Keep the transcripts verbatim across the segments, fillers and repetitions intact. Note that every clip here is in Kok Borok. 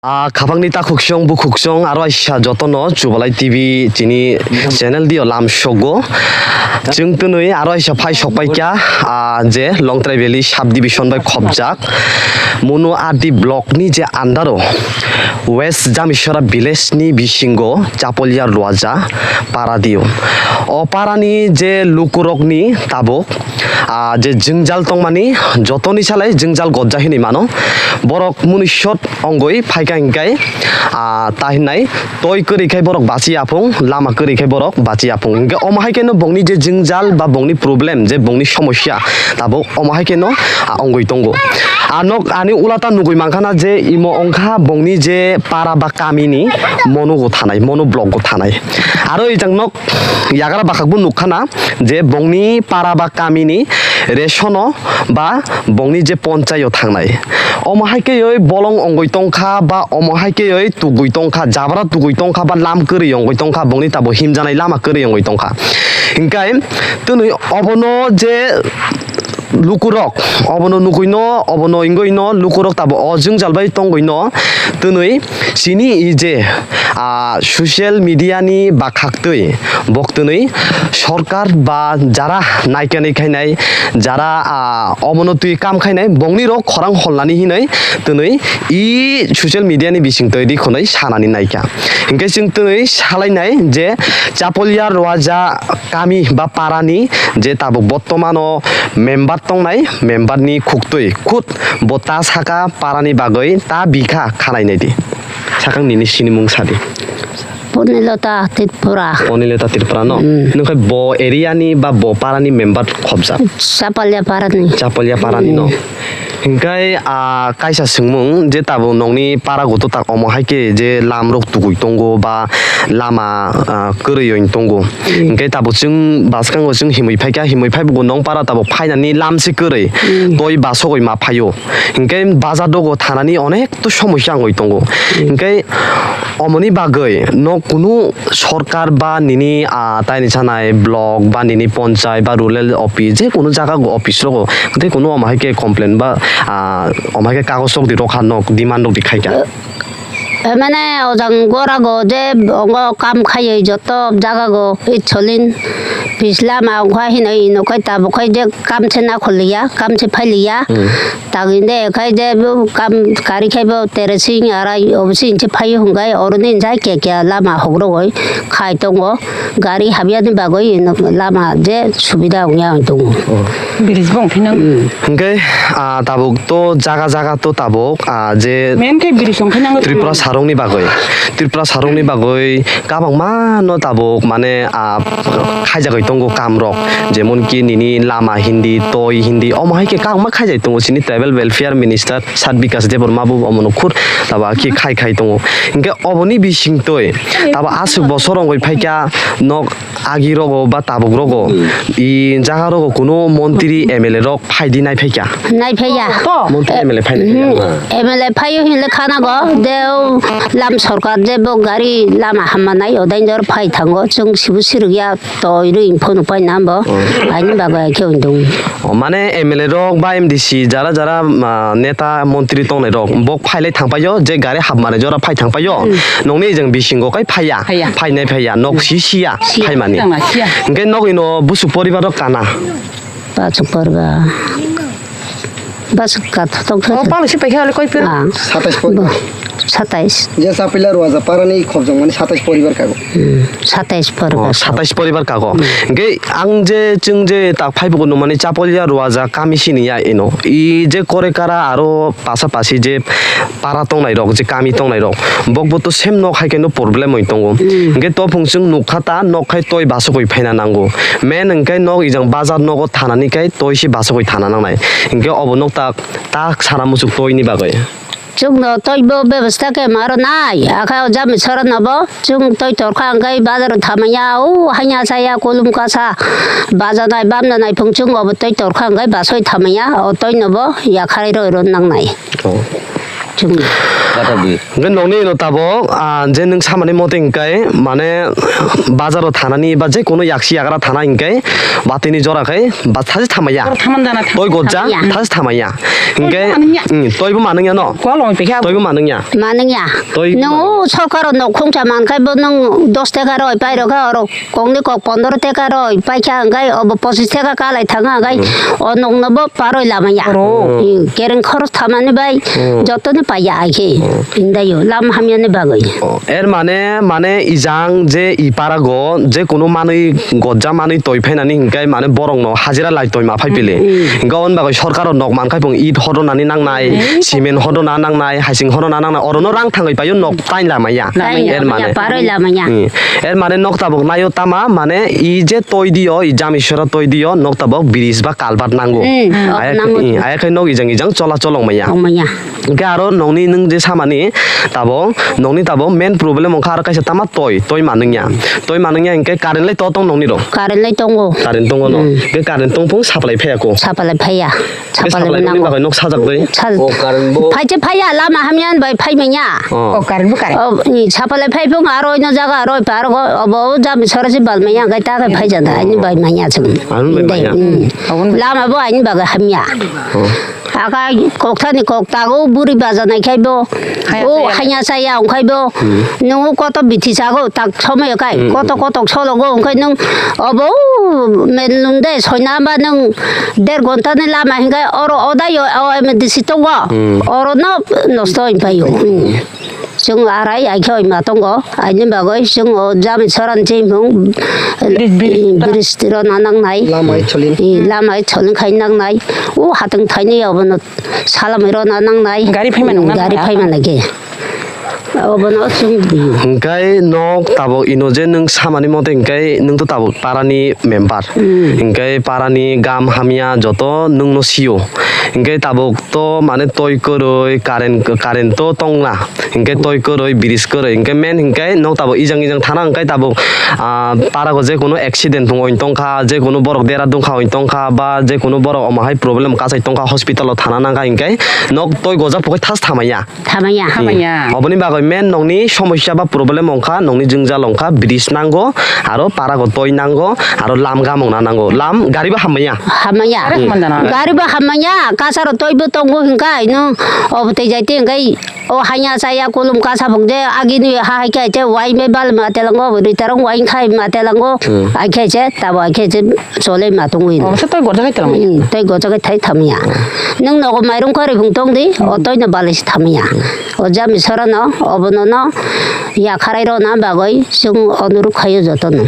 Ah, khapangni takhuksong bukhuksong aro aisa jotono Chubalai T V chini channel dio lam sogo. Chwng twnwi aro aisa phai sokpaikha, ah, je Longtrai Valley sub division bai khopjak Monu R D block ni je andaro West Jamisora village ni bisingo Chapolia Ruaja para dio. O parani je lukurokni tabuk, ah, je jwngjal tongmani jotoni salai jwngjal gojja hinwi mano. Borok munisot ongoi phaikha hinkai, ah, ta hinai toi kwrwi khai borok bachi aphung, lama kwrwi khai borok bachi aphung. Hinke omo hai khe no bongni je jwngjal ba bongni problem, je bongni somosya, tabuk omo hai khe no, ah, ongoi tongo. Ah, nok ani ulata nugui mankha na je imo ongkha bongni je para ba kamini monugo thanai, mono block go thanai. Aro ijang nok yagra bakhak bo nukha na je bongni para ba kamini resono ba bongni je ponchayo thangnai. Omo hai khe oi bolong ongoi tongkha ba omo hai khe oi tugui tongkha, jabra tugui tongkha ba lam kwrwi ongoi tongkha, bongni tabo himjanai lama kwrwi ongoi tongkha. Hinkai twnwi obono je lukurok obono nugui no, obono wngwi no lukurok tabo o jwngjal bai tongwi no twnwi chini i je, ah, social media ni bakhaktwi bok twnwi sorkar ba jara naikani khainai, jara, ah, omono twi kam khainai, bongni rok khorang holnani hinwi twnwi i social media ni bising twi ri khwnwi sanani naikha. Hinkhe chwng twnwi salainai je Chapolia Roaja kami ba parani je tabuk bottomano member tongnai, member ni khuktwi khud bo ta saka parani bagwi ta bikha khanai naidi. Sakang nini sinimung sadi. Ponilota Tripura. Ponilota Tripura no? Mm. Nungkhe bo area ni ba bo para ni member khobjak? Chapalia para ni. Chapalia para ni no? Mm. Hingkai, ah, kaisa swngmung je tabuk nokni para goto tak omo hai khe je lam rok tugui tongo ba lama, ah, kwrwi oi tongo. Mm. Hingkai tabuk chwng bwskango chwng himwi phaikha, himwi phaibo nong para tabuk phainani lam se kwrwi. Mm. Toi basogoi ma phaio. Hingke bazar dogo thanani onek to somosya wngoi tongo. Hmm. Hingke omoni bagoi no kunu sorkar ba nini, ah, taini sanai block ba nini ponchai ba rural office, je kunu jaga office rogo, tei kunu omo hai khe complain ba, ah, omo hai khe kagoj rok di rokha nok demand rok di khaikha. Eh, mane ojang gorago je ongo kam khaioi joto jagago itsolin pis lama ongkha hinoi ino khai tabuk khai je kam se nakholiya, kam se phailiya. Hmm. Tangwi de khai je bo kam kari khai bo tere sing arai obo sing se phaio hwnkhai oroni jai kya kya lama hok rogoi khai tongo. Gari habya ni bagwi lama je subida wngya wng tongo. Oh. Bridge bo wngphi nango. Hmm. Hingke, ah, tabuk to jaga jaga to tabuk, ah, je main khe bridge wngphi nango. Tripura sarong ni bagwi, Tripura sarong ni bagwi kabangma no tabuk mane, ah, khaijagwi tongo kam rok, jemon ki nini lama hindi, toi hindi, omo hai khe kabangma khaijai tongo chini tribal welfare minister Sat Bikas Debbarma bo omono khur taba khe khai khai tongo. Hingke oboni bising toi taba aswk bosor ongoi phaikha nok agi rogo ba tabuk rogo, hmm, i jaga rogo kuno montri M L A rok phaidi nai phaikha? Nai phaiya. Montri M L A phaidi phaiya? Hmm. M L A phaio hinle khana go de lam sorkar je bo gari lama hamma nai odai dor phai thango chwng sibu sirikya. Toi rwi phone pai na bo. Oh. Aini bagwi khe undung. Oh, mane M L A rok ba M D C jara jara, ah, neta montri tongnai rok bok phailai thangpaio je gari hapmani jora phai thangpaio. Hmm. Nokni ejang bisingo kai phaiya. Phaiya. Phainai phaiya. Nok si siya. Siya. Phaimani. Tangna siya. Hingke nogwi no busuk poribar rok kana. Busuk poribar. Bas ka thotok Oh, thok. Palo si paikha le koi pir? Ah. Satais poribar. Bo, satais. Je Chapolia Roaja parani khobjong mani satais poribar kago. Hmm, satais poribar. Oh, satais poribar kago. Hmm. Hingke ang je chwng je tak phaibugo no mani Chapolia Roaja kami sini ya ino. I je kore kara aro pasa pasi je para tongnai rok, je kami tongnai rok. Bok bo to sem nok hai khe no problem oi tongo. Hmm. Hingke to phung chwng nukha ta nok khai toi basok oi phaina nango. Men hingke nok ijang bazar nogo thanani kai toi si basok oi thana nangnai. Hingke obo nok tak tak sana muchuk toini bagwi. Chwngno toibo bebasta khe maro nai, akha o jami sora nobo chwng toi torkha hwnkhe bazaro thamaya, o hanya saya kolom kasa bajanai bamna nai phung chwng obo toi torkha hwnkhe basoi thamaya, o toi nobo yakharai roi ron nangnai. Oh. Chwng. Hwnkhe nokni no tabok, ah, je nwng samani mote hwnkhe, mane, bazaro thanani ba je kono yaksi yagra thana hwnkhe, batini jora khai ba thaji thamaya. Oro thaman jana tha-, Toi gojja, thamaya. Thaji thamaya. Hwnkhe, Toi manungya. Hmm, toibo manungya no? Kolong pekha. Toibo manungya. Manungya. Toi Nwng manungya. O sorkaro nok khungsa mankhai bo nwng dos taka roi pairokha oro. Kokni kok pondoro taka roi paikha hwnkhe obo pochis taka kalai thangkha hwnkhe Hmm. O nokno bo paroi lamaya. Oro. Hmm, kereng khoros thamani bai Hmm. Jotoni paiya ai khe. Hmm. Hindaio lam hamyani bagwi. Oh, er mane, mane ijang je i parago je kono manwi gojja manwi toi phainani hwnkhe mane borokno hajira lai toi ma phai pili. Hmm, hmm. Hwnkhe oboni bagwi sorkaro nok mankhai phung it hodonani nangnai, Hmm. Cement hodona nangnai, hasing hodona nangnai, orono rang thangwi paio nok tain lamaya. Tain Er lamaya, mane. Paroi lamaya. Hmm. Er mane nok tabok naio tama, mane i je toi dio, i jami sora toi dio, nok tabok bridge ba culvert nango. Hmm, oh, Aya nango. Hmm, aya khai nok ijang ijang chola cholong maya. Tongmaya. Hwnkhe aro nokni nwng je samani tabok, nokni tabok main problem wngkha aro kaisa tama toi, toi manungya. Toi manungya hwnkhe current lai to tong nokni ro? Current lai tongo. Current tongo no? Hmm. Hwnkhe current tong phung supply phaiya ko? Supply phaiya. Hwnkhe Sapalai supply rokni nango. Bagwi nok sajak bai? Sal-, Oh, current bo. Phai se phaiya, lama hamya bai phai manya. Oh. Oh, current bo current. Oh, ni sapalai phai phung aro ino jaga aro pa aro go, obo jami sora si bal manya, gai ta gai phai jada, ani bai manya chung. Ani bai manya. Hmm. Aboni bai. Lama bo ani baga hamya. Oh. Aka kokthani koktago buri baja nai khai bo. Haya O saya. Hanya saya ong khai bo. Hmm. Nungu koto bithi sago tak somoi kai. Hmm. Koto kotok solo go ong khai nung obo melunde soina ba nung Der ghonta ni lama hinkai oro odai o M D C tongo. Hmm. Oro no nosto hinpai o. Hmm. Chwng arai aikhe oima tongo. Aini bagwi chwng o jami soran chimung. Bridge, bridge. Bridge rona nangnai. Lama ai cholin. I lama ai cholin khai nangnai. O hatwng thaini obono salamwi rona nangnai. Gari phaimani Hmm, nang gari nang. Phaimani khe. Obono chwng di. Hingkai nok tabok ino je nwng samani mote hingkai nwng to tabok parani member. Hmm. Hingkai parani gam hamya joto nwng no sio. Hingkai tabok to mane toi kwrwi current, current to tongla. Hingkai toi kwrwi, bridge kwrwi. Hingkai main hingkai nok tabok ijang ijang thana hingkai tabok, ah, para go je kono accident thung oin tongkha, je kono borok dera dungkha oin tongkha, ba je kono borok omo hai problem kasai tongkha hospital o thana nangkha hingkai nok toi gojak pokoi thas thamaya. Thamaya. Hmm. Thamaya. Oboni bagwi main nokni somosya ba problem wngkha, nokni jwngjal wngkha, bridge nango, aro para go toi nango, aro lam gamung na nango. Lam gari bo hammaya. Hammaya. Gari hammaya na. Gari bo hammaya, kasaro toi bo tongo hingkha, ino obo tei jai tei hingkha, o hanya chaya kulum kasa phung je, agini ha hai khe, te wai me bal ma telango, ritarong wai khai ma telango, Hmm. Ai khe je, tabo ai khe je, chole ma tongwi. Oh, se toi gorja khai telang. Hmm, toi gorja khai thai thamya. Nwng nogo mairung kari phung tong di, o toi no balai se thamya. O jami sora no, obono no, yakharai rona bagwi, chwng onuruk khaio joto no.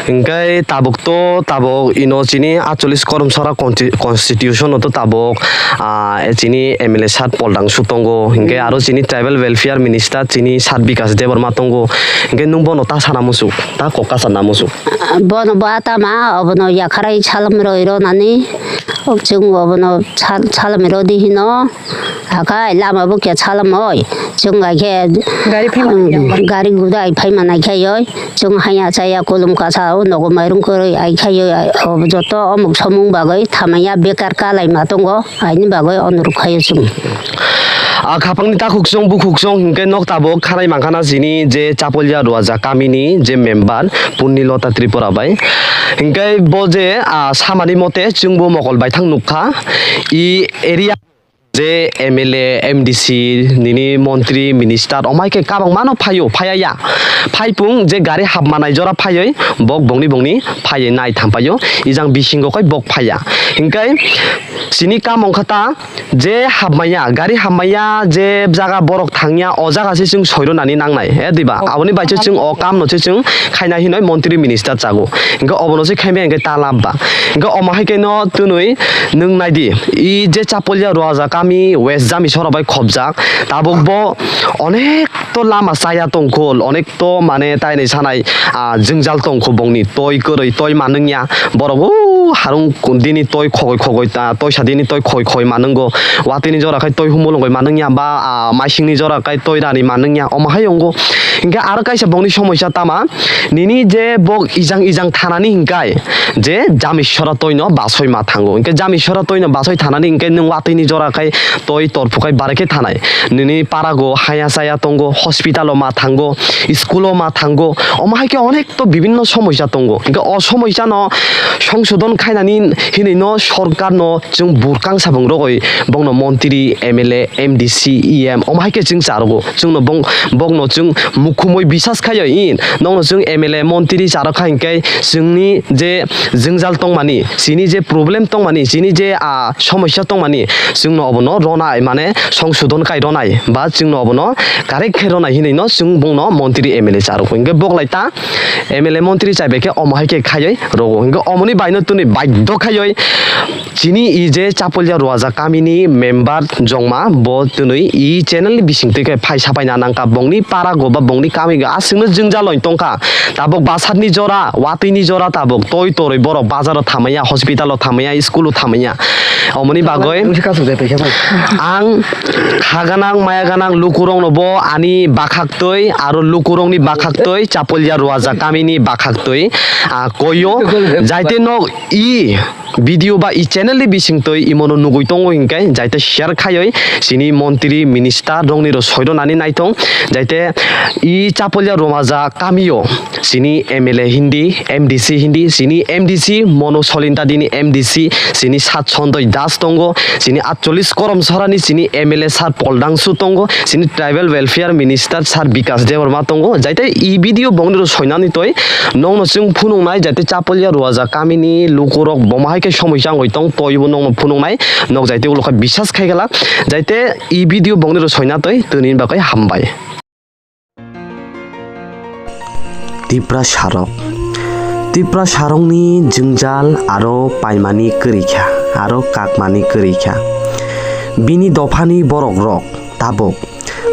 Hingkai tabuk to, tabuk ino chini atchollish korom sora consti-, constitution no to tabuk, ah, chini M L A sat Poldang su tongo. Hingkai Hmm. Aro chini tribal welfare minister chini sat Bikash Debbarma tongo. Hingkai nwng bono ta sana musuk, ta kok kasa na musuk. Bono bo atama, obono yakharai salam roi ronani, chwng obono sal-, salam rodi hino, hakai lama bo khe salam oi, chwng ai khe, Gari phai manai um, khe. Gari guda ai phai manai khe oi, chwng haya chaya kulum kasa o nogo mairung kwrwi ai khe oi, ai, o joto omuk somung bagwi thamaya bekar kalai ma tongo. Aini bagwi onuruk khaio chwng. A khapangni takhuk chwng bukhuk chwng hinkhe nok tabuk khanai mankha na chini je Chapolya Ruaja kamini je member Purnilota Tripura bai. Hinkhe bo je, a, samani mote chwngbo mokol baithang nukha. I area je M L A, M D C, nini montri, minister, omai khe kabang mano phaio, phaiya ya. Phaipung je gari hapmanai jora phaioi, bok bongni bongni phaioi nai thampaio. Ijang bisingo koi bok phaiya. Hinkhe chini kam wngkha ta, je hapmaya, gari hapmaya, je jaga borok thangya, o jaga se chwng soiro nani nangnai, he diba? Oh. Aboni bai se chwng o kam no se chwng khaina hinoi montri minister chago. Hinkhe obono se khaimya hinkhe ta lab ba. Hinkhe omo hai khe no twnwi nwng nai di, i je Chapolya Ruaja kami West Jami sora bai khobjak, tabuk bo onek to lama chaya tongkho, onek to mane tainwi sanai, ah, jwngjal tongkho bongni toi kwrwi toi manwngya. Borok o harung dini toi khogoi khogoi ta, toi sadini toi khoi khoi manwngo. Watini jora khai toi humulongoi manwngya ba, ah, maisingni jora khai toi rani manwngya. Omo hai wngo. Hinkhe aro kaisa bongni somoisa tama, nini je bok ijang ijang thanani hinkai je Jamisora toino basoi ma thango. Hinkhe Jamisora toino basoi thanani hinkhe nwng watwini jora khai toi torphu khai barai khe thanai. Nini parago haya chaya tongo, hospitalo ma thango, iskulo ma thango. Omo hai khe onek to bibinno somoisa tongo. Hinkhe o somoisano songsodon khainani hinwi no sorkarno chwng burkang sabung rogwi bongno montri, M L A, M D C, E M omo hai khe chwng charogo. Chwngno bong-, bokno chwng mukhumui bisas khaiyo in. Nokno chwng M L A montri charok kha hinkhe chwngni je jwngjal tongmani, chini je problem tongmani, chini je, ah, somosya tongmani, chwngno obono ronai, mane songsodon kai ronai ba chwngno obono correct khe ronai hinwi no chwng bongno montri M L A charok. Hinkhe boklai ta M L A montri chaibai khe omo hai khe khaiwi rogo. Hinkhe omoni baino twnwi baidho khaiwi chini i je Chapolia Ruaja kamini member jongma bo twnwi i channel ni bisingtwi khe phai sapaina nangkha bongni parago ba bongni kamigo aswkno jwngjal oi tongkha. Tabuk basarni jora, watwini jora tabuk toi torwi borok bazaro thamaya, hospitalo thamaya, iskulo thamaya. Omoni bagwi ang kha ganang maya ganang lukurokno bo ani bakhaktwi aro lukurokni bakhaktwi Chapolia Ruaja kamini bakhaktwi, ah, koyo. Jaite nok i video ba i channel ni bisingtwi imono nugui tongo hinkhe jaite share khaioi chini montri minister rokni ro soiro nani naitong jaite i Chapolia Ruaja kamio chini M L A hindi, M D C hindi, chini M D C mono solinta dini M D C chini sat sondoi das tongo, chini atchollis korom sorani chini M L A sir Poldangsu tongo, chini tribal welfare minister sir Bikas Debbarma tongo, jaite i video bongni ro soinani toi nokno chwng phunuknai jaite Chapolia Ruaja kamini lukurok bomo hai khe somoi changoi tong toibo nokno phunuknai nok jaite ulo khe bisas khai gala jaite i video bongni ro soina toi twnini bagwi hambai. Tiprasarok. Tiprasarokni jwngjal aro paimani kwrwi kha, aro kakmani kwrwi kha. Bini dophani borokrok tabuk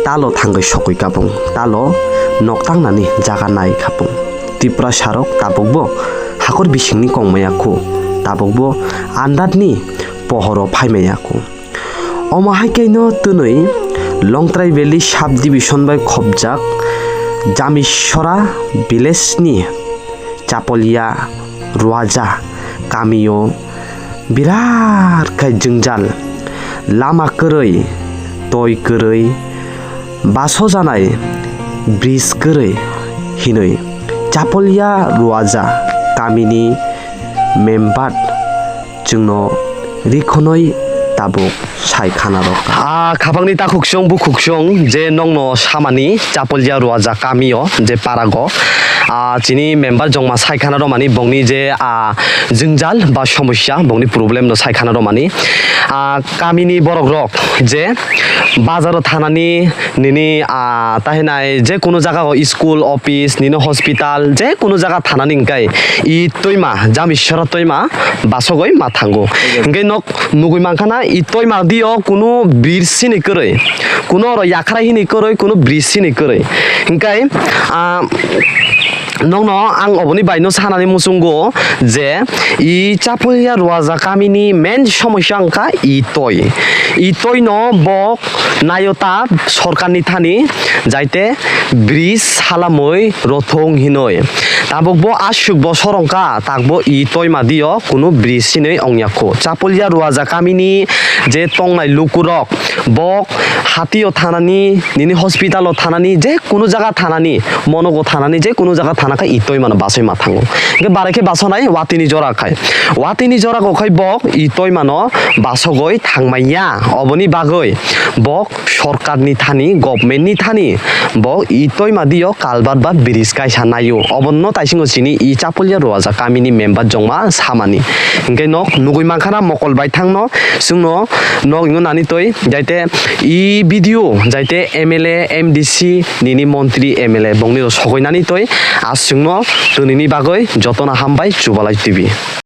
talo thangwi sokwi kapung, talo nok tangnani jaga nai kapung. Tiprasarok tabukbo hakor bisingni kongmaya khu, tabukbo andatni pohoro phaimaya khu. Omo hai khe no twnwi Longtrai Valley Sub Division bai khopjak Jamisora village ni Chapolia Ruaja kamio birat khe jwngjal, lama kwrwi, toi kwrwi, baso janai bridge kwrwi hinwi Chapolia Ruaja kamini member chwngno rikhonoi tabuk sai khana rok. Ah, khapangni takhuksong bukhuksong je nokno samani Chapolia Ruaja kamio je parago, ah, chini member jongma sai khana romani bongni je, ah, jwngjal ba somosya bongni problem no sai khana romani. Ah, kamini borok rok je bazaro thanani nini, ah, tahinai je kunu jaga o school, office, nini hospital, je kunu jaga thanani hingkai i toima, Jamisora toima basogoi ma thango. Hingke nok nugui mankha na i toima dio kunu bridge sini kwrwi, kunu oro yakhrai hini kwrwi, kunu bridge sini kwrwi. Hingkai, ah, nokno ang oboni bai no sanani muchungo je i Chapolia Ruaja kamini main somosya wngkha i toi. I toi no bo naio ta sorkarni thani, jaite bridge salamwi rothung hinoi. Tabukbo aswk bosor wngkha, takbo i toima dio kunu bridge sinoi ongya kho. Chapolia Ruaja kamini je tongnai lukurok, bok hatio thanani, nini hospitalo thanani, je kunu jaga thanani, monogo thanani, je kunu jaga thana khe i toimano basoi ma thango. Hingke barai khe basonai watini jora khai. Watini jora go khai bok i toimano basogoi thangmaiya. Oboni bagoi bok sorkarni thani, governmentni thani bo i toima dio kalbat ba bridge kaisa naio. Obono taisingo chini i Chapolia Ruaja kamini member jongma samani. Hingke nok nugui mankha na mokol bai thangno chwngno nok ingo nani toi jaite i video jaite M L A, M D C, nini montri M L A bongni rok sogoi nani toi aswkno twnini bagoi jotono hambai Chubalai T V.